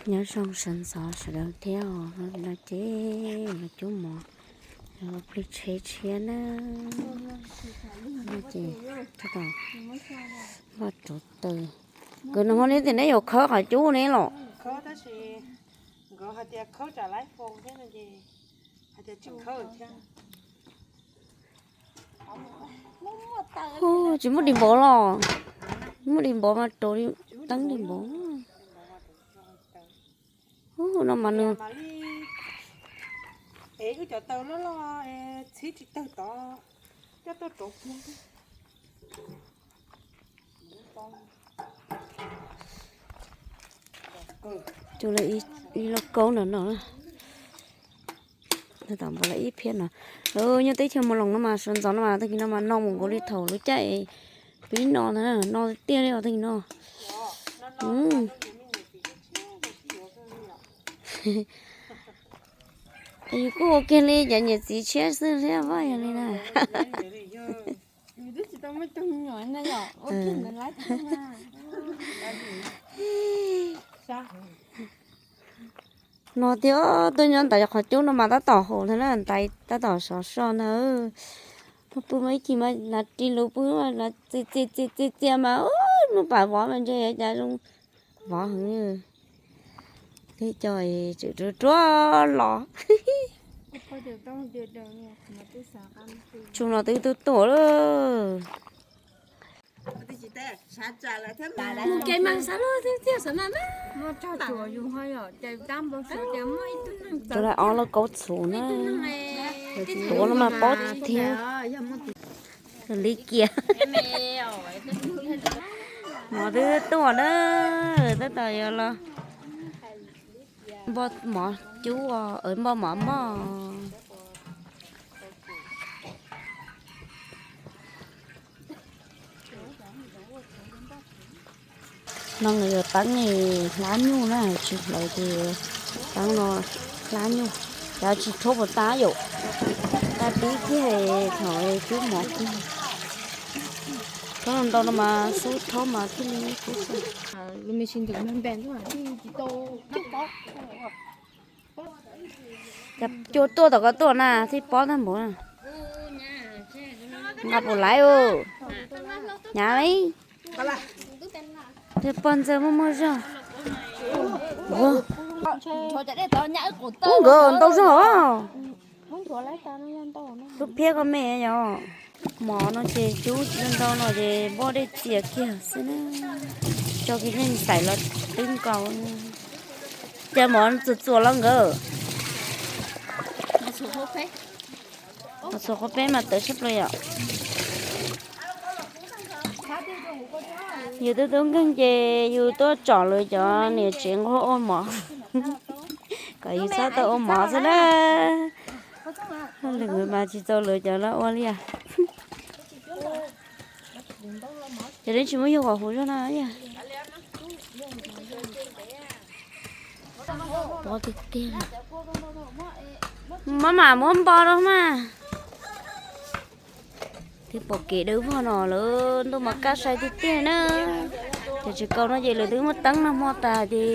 Nyob zoo sawv ntxov sawv daws thiab os, no ces los cub mov, los plig tsheb tshiab na. No ces npaj rauv taws. Nkawd nws ho neb tias neb yuav khawb qhov cub ne los? Tsis muaj dis npov los? Muaj dis npov mas rauv teeb dis npov. Ub, no mas nws Cug lawv ib lauj kaub ntawm no, tom npua lawv ib phiab no. Nyob teb chaws Mus Loos no mas sawv ntxov no mas tag kis no mas no mus nkaus li thaum lub caij pib no ntag, no tiag tiag li os tag kis no. Yus kuj ua kiag li cov niam txiv tshiab xwb thiab vaj yog li na. No tiag, tuaj nyob ntawm qhov cub no mas tab tom haus ntag na, ntaiv tab tom sov so ntag. Pw mas ib chim mas hnav ris lus pw, txias txias txias txias mas lub pas vov mas ntshe cas zoo vov heev. Tib co tseem ruam ruam los. Tsu no twb tuaj tuaj lawm. Rau lawv ob lauj kaub txhuv na. Tuav no mas pob tiag. Li kiag. Mov twb tuaj na, tab tom yuav los npoj mov cub, npoj mov moj. No nkawd yuav teeb hlab nyuj na, tsis hlawv ces teeb no hlab nyuj, cov tsis rhuav puas tas yom. Tag pib kiag thaum cub mov kiag. Rhaub ntau no mas xub rhaub mas thiaj li kub xwb. Cua tuaj tom ko tuaj na thiaj pob tag npaum. Nqa puas laiv u? Hnyav li. Thiaj pog ntxawg muaj muaj zog. Ub, nkawd ntau zog os. Lub phiab ko me yom. Mov no ces cub tsis ntau no ces npoj dej txias kiag xwb na. Tso kiag yeej xais los twb nkaus. Cas mov txuas txuas los nkawd. Mov txhuam qhuav peb mas tawv tshaj plaws yom. Yus twb tub nkeeg ces yus tuaj tsom lawv cov niam tsev nquag ua mov kom yus txhob tau ua mov xwb na. Lwm mas tsis txaus lawv cov los ua li. Cov deb tsis muaj yug qhov huv zog na. Pob tiag tiag. Maj mam muab npo rau mas. Twb pom kev dawb vog no lawm, ntuj mas kaj sai tiag tiag na. Cov tsev kaus no ces lawv twb muab teeb noj hmo tas ces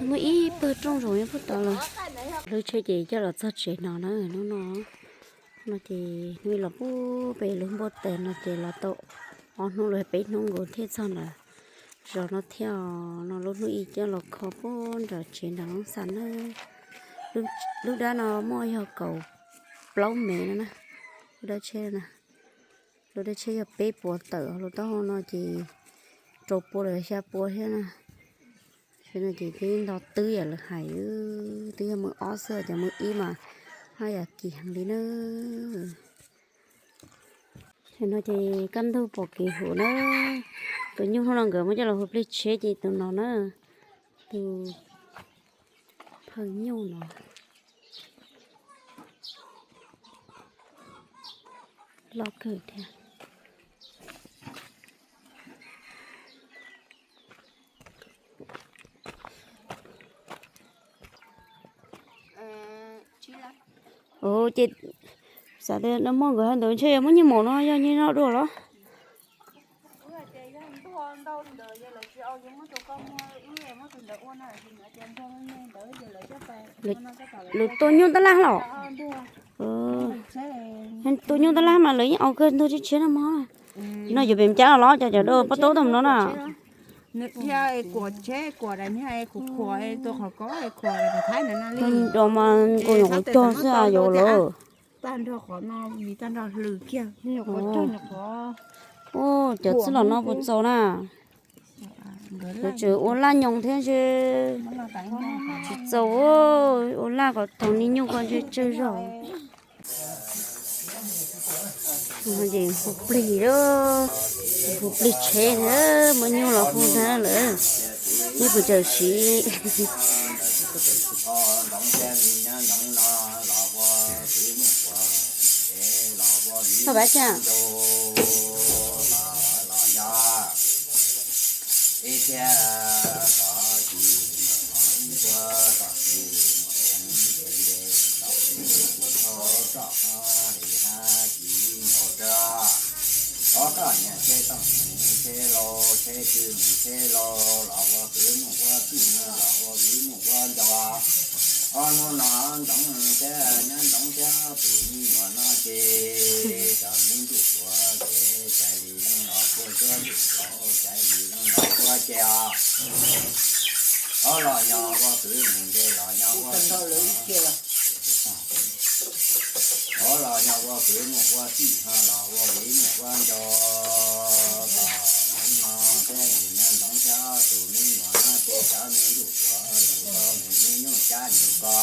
muaj ib pawg rooj zoom nyob puag tod lawm. Lub tsheb ces coj los txog tsev no na, hnub no. No ces hnub ib los pub pem lub npuaj tes no ces los tau ob hnub los peb hnub nkaus thiaj txog ntawm zos no thiab. No lub hnub ib coj los kho pub nram tsev nram loob xas na. Lub dab no muaj yog kaum plaub mev no na. Lub dab tsheb na, lub dab tsheb yog peb puas tawm, lub taub hau no ces rau pua los xya pua thiab na. Ces no ces twb nto twb yam lawv hais, twb yog mws ob xwb, cov mws ib mas haj yam kim heev li na. Ces no ces kaj ntug pom kev huv na. Tus nyuj hnub no nkawd muab coj los hu plig tsheb ces tus no na, tus phaw nyuj no loj kawg thiab. Ces xav tias no muaj nkawd hais ntawd ntshe yog muab nyiaj maum no yog nyiaj no dua los. Lawv tua nyuj tab laj los? Tua nyuj tab laj mas lawv yeej ua kawg ntug tshiab tshiab no mog. No yuav pem cab los los cov cov dua pob taub tom no na. Kuam tsheb kuam daim niag kuv khuam tua qhov ko kuam daim niag no li. Dos mas nkaus nyuam qhuav cog xwb yuav lawm. Tag nrho qhov no vim tag nrho hlws kiag. Ua cov txij los no puas txaus na? Lawv tseem ua laj nyoos thiab ntshe tsis txaus. Ua laj kom thaum niaj nyuj ko ntshe tsawg zog. Hu plig, hu plig tsheb, muaj nyuj los hu ntag lawm. Neb puas tseem siv? Txhob pab xyab. Ob tog niam tsheb tooj mus tsheb lauj, tsheb twg mus tsheb lauj, los ua kwv mus ua tij, los ua viv mus ua ncaus. Ob hnub no Ntxoov thiab Nyob Ntxoov thiab tus me nyuam no ces cov me ntuj tuav ces cais li leej los kua cuab ntuj tuav, cais li leej los kua ces os. Ob los nyob ua kwv mus nce los nyob ua Ov los nyob ua kwv mus ua tij, ho los ua viv mus ua ncaus. Tom no thiab nim no Ntxoov thiab tus me nyuam no ces cov me ntuj tuav tus tau nws me nyuj cab nws ko.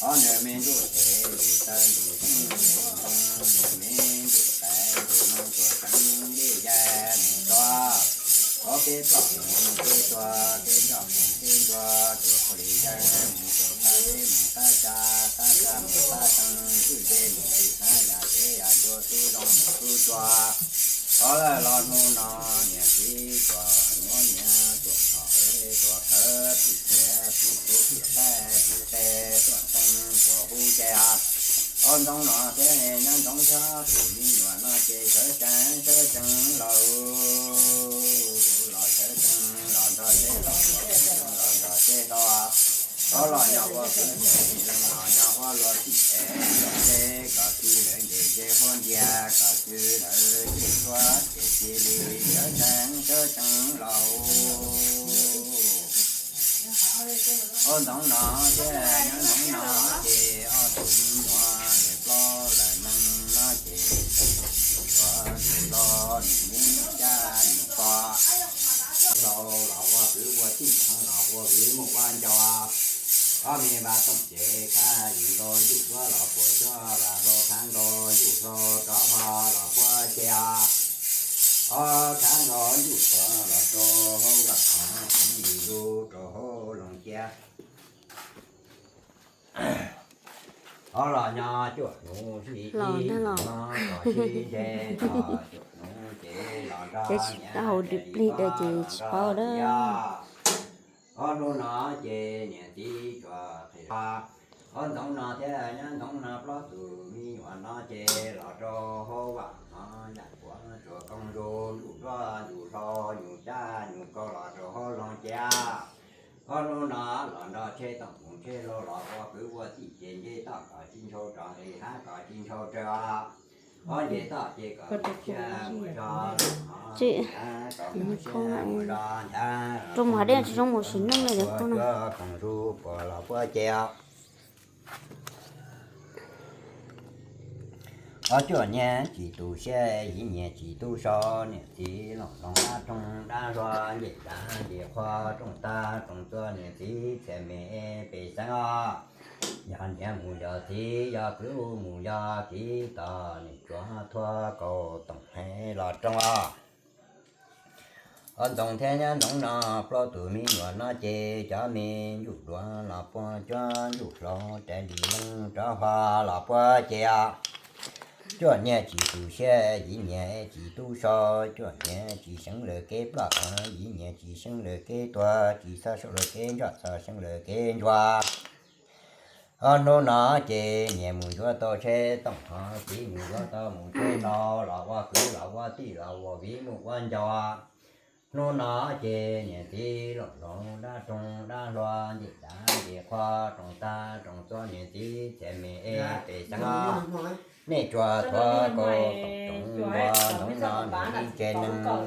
Ob nws me ntuj tes ntuj taw ntuj xeeb ntuj ntoo, nws me ntuj tais ntuj no tuam tseev li yas nws tuag. Ob peb plom nws peb tuag, peb nroj nws peb ntuag, tuam qhuav li yas nws tuam qab peb mus qab tsa, qab tsa mus qab teev, twj nce mus twj hnav, yam tsev yam ncua, tub zoo mus tub tsua. Tov lawm los hnub no niam txiv tuam nuav niam tuam txhom tuam khawv, pim tiav pim tub pim qaib pim qe, tuam tseev tuam hub ces Ob Ntxoov no thiab Nyob Ntxoov thiab tus me nyuam no ces sawv tsees sawv tsees los, los sawv tsees los nrog seb los, los nrog seb los. Tov los nyob ua kwv nce, los nyob ua luag tij es, seb kom kwv lawv nce nce huab ntiag, kom kwv lawv nce huab ces cia li sawv tsees sawv tsees los. Ob Ntxoov no thiab Nyob Ntxoov no ces ob tug me nyuam nws plaub leeg no ces, tus hlob nws me nyuam cab nws ko, hlob los ua kwv ua tij, hlob los ua viv mus ua ncaus. Ob me npaj tooj ces khav yus nkaus ntuj duab los puas tsuag, vaj hlau khav nkaus ntuj hlau rov hlo los puab ces, ob khav nkaus ntuj duab los rau hauv vaj hauv, yus lug rau hauv loog cia. Ob los nyob cuaj hnub sib ib, no los sib ntshe, cuaj hnub ces los nrog niam txiv plig dawb ces tsis paub dab. Ob hnub no ces niam txiv tsuas qhia, Ob Ntxoov no thiab Nyob Ntxoov no plaub tug me nyuam no ces los rau hauv vaj no, yam puav tsuas kooj ntuj ntuj duab ntuj hlau, nyuj cab nyuj ko los rau hauv loog cia. Ob hnub no los nrog tsheb tooj mus tsheb hlau los ua kwv ua tij ces nce toj kom tsis ntshau rov nqis, hav kom tsis ntshau raws. Ob nce toj ces kom mus siab mus zog, hav kom mus siab mus zog nthav. Rau mus hav dej tsis zoo mus sim neej li os. Koog zus puas los puab ces. Ob cuaj nyiaj tsis tu siab, yim nyiaj tsis tu so, niam txiv looj loog dab roog dab hluas, ncej dab ncej qhua rooj tag rooj txua, niam txiv txhia me pej xeem os. Yog niam mus yog txiv, yog kwv mus yog txiv, tos niam tsuav thuab kaus toom heev los rooj os. Ob Ntxoov thiab Nyob Ntxoov no plaub tug me nyuam no ces cov me ntuj duav los puab cuab, ntuj hlau rais li leej rov hlo los puab ces. Cuaj nyiaj tsis tu siab, yim nyiaj tsis tu so, cuaj nyiaj tsis seev lawv kev ploj, yim nyiaj tsis seev lawv kev tuag, tsis txhob seev lawv kev ntsoj, txhob seev lawv kev ntsuag. Ob hnub no ces niam mus yuav tau tsheb tooj, ho txiv mus yuav tau mus tsheb hlau, los ua kwv los ua tij los ua viv mus ua ncaus. Hnub no ces niam txiv looj hloov dab roog dab hluas ncej dav ncej qhua roos tag roos txua niam txiv txiv me es pem xeev os. Nej tsuas thuav kaus toom roos dua ntxoov no nws ib tse neeg cov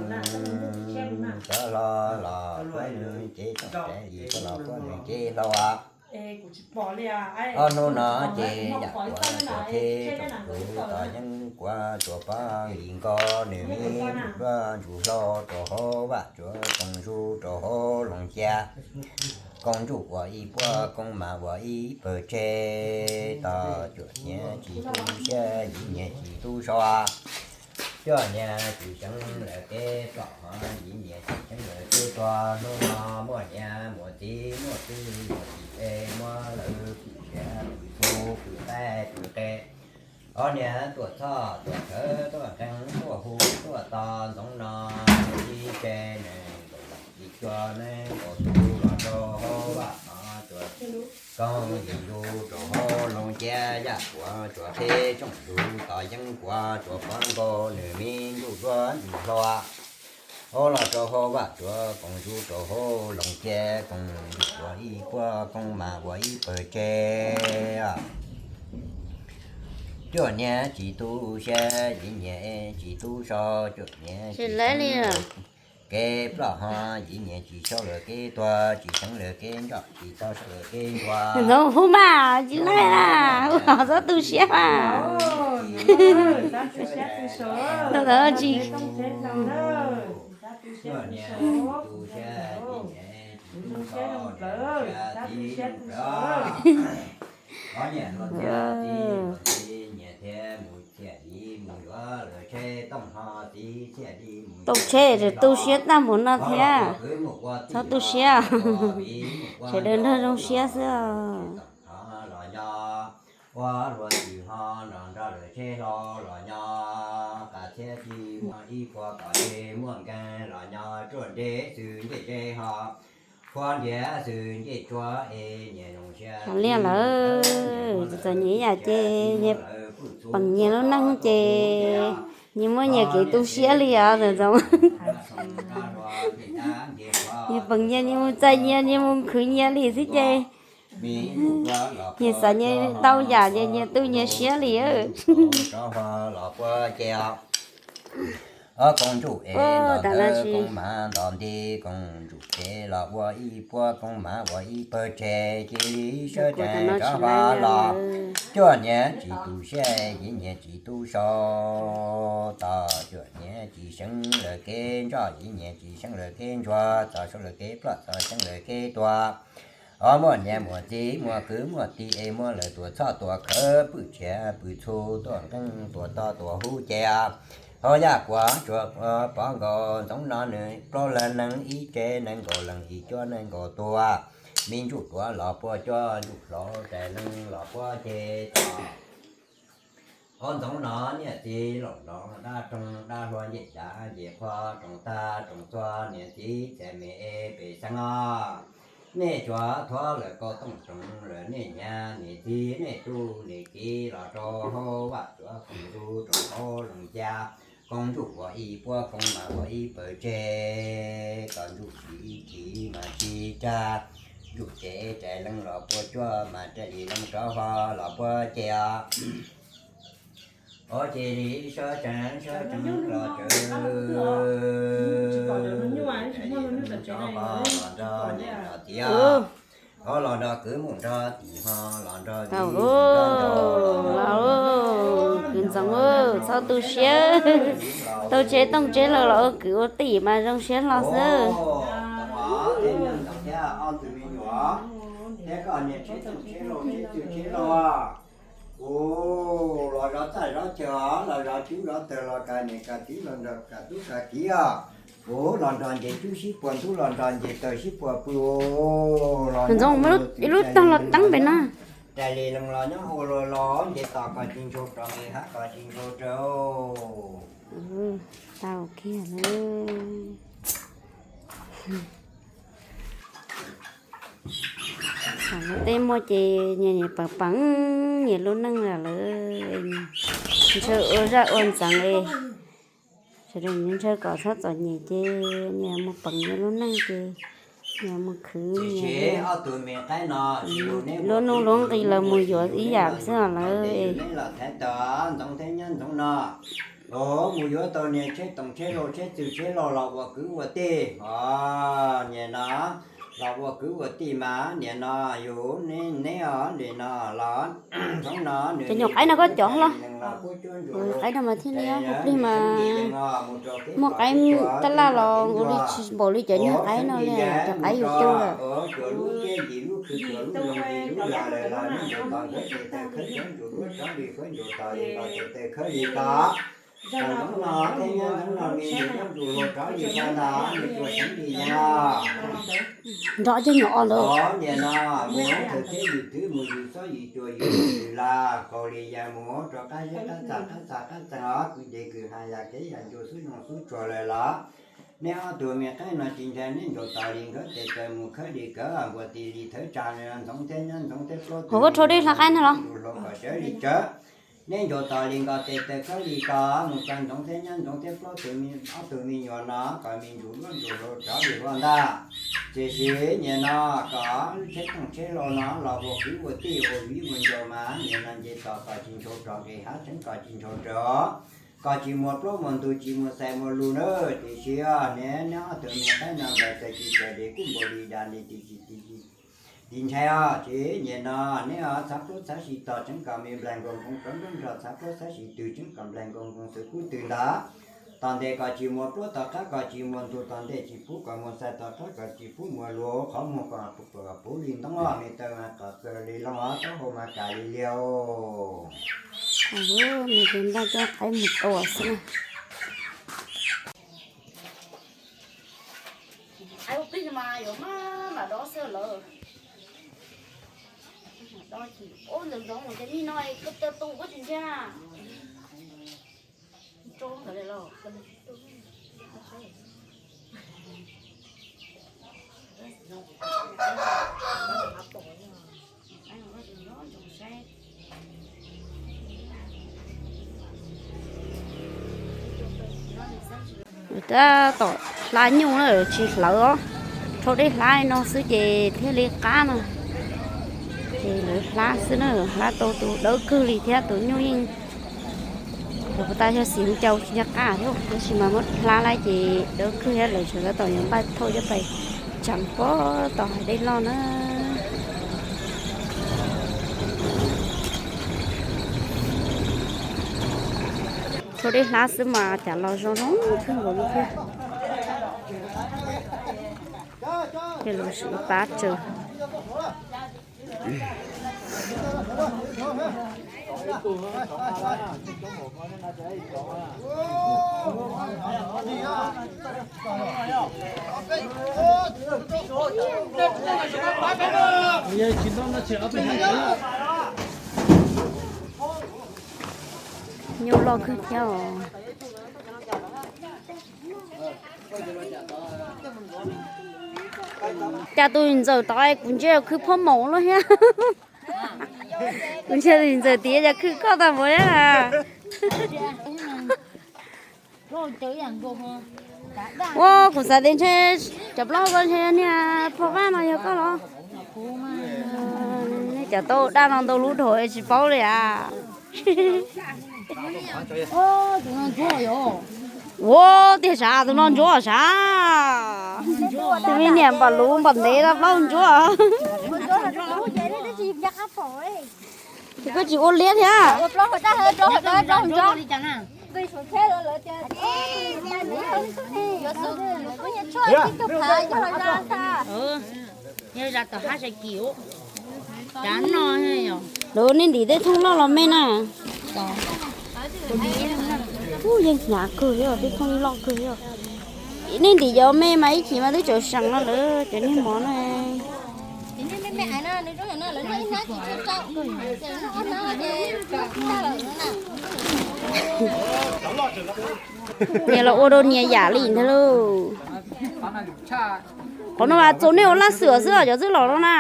hlo los puab nws cev toom tsev li puab los puab nws cev hlau. Ob hnub no ces yam kuav tsuas theb tsoom tus tos yeeb kuav tsuas pov li nkaus nws me ntsuj duab ntsuj hlau rau hauv vaj tsuav koom zus rau hauv loos cia. Koom zus ua ib puab koom mas ua ib pawg tseg, tos cuam nyias tsis tu siab yim nyias tsis tu so. Cuam nyias tsis seev lawv kev pom ho yim nyias tsis seev lawv kev tuag. Hnub no muaj niam muaj txiv muaj kwv muaj tij es muab lawv pwm siav pwm txhuv pwm qaib pwm qe. Ob niag tuaj txhoj tuaj khawv tuaj nqeeg tuaj hu tuaj tos ntxoov no ib tse neeg nkaum leej tsis cuag neeg nkaum tus los rau hauv vaj no tsuas koom yim zus rau hauv loos cia. Yam kuav tsuas theb tsoom tus tos yeeb kuav tsuas pov nkaus nws me ntsuj duab ntsuj hlau hauv los rau hauv vaj tsuas koom zus rau hauv loos cia. Koom zus ua ib puab koom mas ua ib pawg tseg. Cuam nyias tsis tu siab yim nyias tsis tu so. Cuam nyias tsis seev lawv kev pom ho yim nyias tsis sau lawv kev tuag tsis seev lawv kev ntsoj tsis tau sau lawv kev ntuag. Ntxoov hu mas tsis laij na, hu los txhob tu siab mas. Ntau ntawd tsis Tooj tsheb tsis tu siab tag npaum no thiab. Txhob tu siab, sawv daws nrog zoo siab xwb os. Ua luag tsis ho nrog nrog lawv tsheb hlau los nyob, qas txhiab txi muaj ib puag kom ntsej muaj nkeeg los nyob, ruaj ntsej xwb ntsej zeb ho, khuab ntiav xwb ntsej tsuag es nyias zoo siab. Liaj lawm, txom nyem ib yam ces nyias peem nyias lub neej ces nyias muaj nyias kev tu siab li os ntxoov. Nyias peem nyias, nyias mus txais nyias, nyias mus khwv nyias li xwb ces nyias xav nyias ntau yam ces nyias tu nyias siab li. Ob koom ntsuj es nto ntawd koom mas nto nti, koom ntsuj ces los ua ib puab koom mas ua ib pawg tseg, cia li sawv tsees rov hlo los. Cuaj nyias tsis tu siab yim nyias tsis tu so, tos cuaj nyias tsis seev lawv kev ntsoj yim nyias tsis seev lawv kev ntsuag, txhob seev lawv kev ploj txhob seev lawv kev tuag. Ob muaj niam muaj txiv muaj kwv muaj tij es muab lawv tuaj txhoj tuaj khawv pwm tshiab pwm txhuv tuaj nqeeb tuaj tog tuaj huv ces hauv yaj kuav tsuas pov nkaus ntxoov no nws plaub leeg nees ib tse nees nkaum leej ib cuab nees nkaum tuag, me ntsuj duav los puag cuab ntsuj hlau rais leeg los puag ces tog. Ob ntxoov no niam txiv laus los dab roog dab hluas ncej dav ncej qhua roos tag roos txua niam txiv txiv me es pem xeev os. Nej tsuas thuav lawm kaus tooj roos lawm nej nyab nej txiv nej tub nej kiv los rau hauv vaj tsuas koom zus rau hauv loos cia. Koom ntsuj ua ib puab koom mas ua ib pawg tseg, kom ntsuj tsis ib chim mas tsis tsag. Ntsuj ces rais leeg los puag cuab mas rais li leeg rov hlo los puag ces os. Ua cia li sawv tsees sawv tsees los tsees. Rais li leeg rov hlo los nrog niam nrog txiv, ho los nrog kwv mus nrog tij, ho los nrog viv mus nrog nraug. Kwv Ntxoov, txhob tu siab, tau tsheb tooj tsheb hlau los ua kwv ua tij mas zoo siab hlo xwb. Thiab koj niag tsheb tooj tsheb hlau tsheb txwj tsheb hlau, kuv los zov txaj zov chaw los zov tub zov taws los kag niam kag txiv los nrog kag tub kag kiv os. Kuv los nrog nce tub sib puag ntub los nrog nce taws sib puag pw. Ntxoov, muaj ib lub tog los teeb pem no. Rais li leeg los nyob ua luag los nce tos koj tsis ntshua rau nqi hab koj tsis ntshua rau. Tau kiag lawm. Thaum lawv tej muaj ces nyias nyias peem peem nyias lub neej lawm, ntshaw ua zaj ua ntxeev li. Sawv daws ntshaw kom txhob txom nyem ces nyias mus peem nyias lub neej ces nyias mus khwv, lub nuj lub nqis los mus yuav ib yam xwb os lawv. Ntxoov thiab nyab ntxoov no, mus yuav tau niag tsheb toom tsheb hlau tsheb txwm tsheb hlau los ua kwv ua tij os, niag no los ua kwv ua tij mas niag no yus neb os, nim no los ntxoov no nws nyuam qaib no koj cov los, qaib no mas thiaj li hu plig mas muaj qaib tab laj los nkaus li tsis npaum li cov nyuag qaib no li, cov qaib yus tu lawm. Cov lub teb yim lub khw cov lub zoo li lub lag lawm los neb nkaus tos nkawd tes taw khawb cov ntsuas duab rov li khaub ncaws tos li los tes taw khawb li tos. Ntxoov no thiab nyab ntxoov no me ntsis duab ntsuas hluas rov li tos ntag, me tsuas seev li no. Nrov cog nyuam os ntawd. Niag no mus thawm thiab yus twv mus yus xob yus cua yus laj qaug li yas mus rau qab zeb qab txag qab txag qab txag os, kwv dev kwv ha yam kev yam ncua xub zoo xub tsuag lawm los neb ob tug me qaib no tsis ntshai, neb nkaus tos li nkawd tes taw mus khawb li kawg npua ti li thawb tsa li ntxoov thiab nyab ntxoov thiab plaub tug. Hauv koj rho dej hla qaib ntag los? Hluas kom sawv li tsawv. Neb nkaus tos li nkawd tes taw khawb li tos mus tso ntxoov thiab nyab ntxoov thiab plaub tug, ob tug me nyuam no kom me ntsuas duab ntsuas hluas rov li huaj ntag. Tiam sis niag no kom tsheb toom tsheb hlau no los ua kwv ua tij ua viv ua ncaus mas niag no nce tos kom tsis ntshau rog nqis hav tseeb kom tsis ntshau rog, kom tsis muaj plaub muaj ntug tsis muaj xais muaj lus na. Tiam sis niag neb ob tug me qaib no nplaim txawm tsis txawm dev kuj npaum li das li ti ti ti ti ntshai os. Ces niag no neb txhab plaub txhab sib tos tseeb kom me nplaig nkoos nkoos rov nrog nrog txhab plaub txhab sib twg tseeb kom nplaig nkoos nkoos xwb kuj twg ntag. Tom ntej kom tsis muaj plaub tom qab kom tsis muaj ntug, tom ntej tsis pub kom muaj xais tom qab kom tsis pub muaj lus, qhov muag kom puv li ntoob, me taw mas kom txawg li loo, taub hau mas kam li liag. Nws tus npaj coj qaib mus tua xwb na. Ua plig mas yuav maj mam dob xwb lawm. Dob ces ub ntawd ntxoov mus ces nig no koj tau tu koj tsis ntsia. Tab tom hlab nyuj na, tsis hlawv os, rho dej hlab li no xwb ces thiaj li qab no. Ces lawv hlab xwb na, hlab tau tus dawb kawg li thiab tus nyuj yeej, tus puas tas yog xim ncau tsis nco qab thiab, tab sis mas muab hlab lawm ces dawb kawg thiab. Lawv sawv daws tab tom yuav npaj thauj coj pais tseev pob tom hav dej loj na. Rho dej hlab xwb mas cas los zoo zoo kawg nkaus li thiab. Ces lawv sim pab tsev. Nyuj loj kawg thiab os. Cas tus ntxawm tod kuv ntsia khwv phob maum loj thiab. Kuv ntsia tus ntxawm tias cas khwv koj tag npaum thiab na. Ua kuv xav tias ntshe cov plaub hau ko ntshe niag phoj vaj no yog koj los? Nej cov tau daj no ntau lub dhau tsis paub li as. Ua tiag sav, tus no ntsuab sav. Tus me niam npam luv npam ntev tau plaub ntsuab. Ces koj tsis ua liab thiab. Lawv nej ntim tej thooj loj los me na. Yeej hnyav kawg thiab, tej thooj loj kawg thiab. Nej ntim cov me mas ib chim mas twb tsaus sees no lawm cov niag mov na. Niag los ua rau niag yam li ntag lauj. Qhov no mas txaus nej ua laj xwm xwb os, cov twb los no na.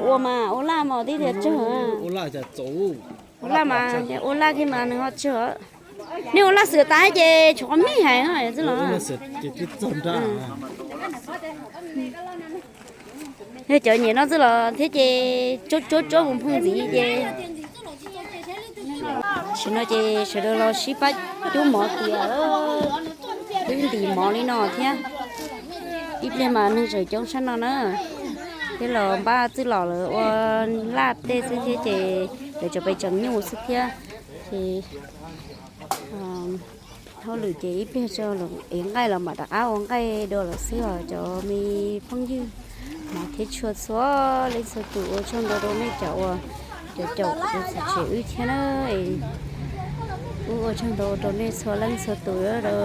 Ua mas ua laj mas tib tias tsawg. Ua laj mas ua laj kiag mas nws ho tsawg. Nej ua laj xwm tas ces tshuav qhov me hais no xwb los. Yog cov nyiam no xwb los thiab ces tsuab tsuab tsuab mus phooj ntxiv ces. Tam sim no ces sawv daws los sib pab cub mov tias, twb ntim mov li no thiab. Ib pliag mas neeg tseem coob sab no na, thiab los npaj txwj los lawv ua laj tej xwb thiab ces lawv tseem pes tseem nyuj xwb thiab. Ces hauj lwm ces ib pliag tso lawv ev nqaij los mam rov qab ua nqaij dua lawm xwb os cov me phooj ywg. Mov thiab tshua txhua leej txhua tus, ua tsaug ntau rau nej cov uas caum caum tus txiv tsev wb thiab na. Kuj ua tsaug ntau rau nej txhua leej txhua tus rau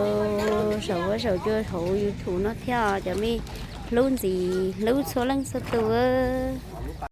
saum huab saum cua hauv YouTube no thiab os cov me hlub ntxiv hlub txhua leej txhua tus.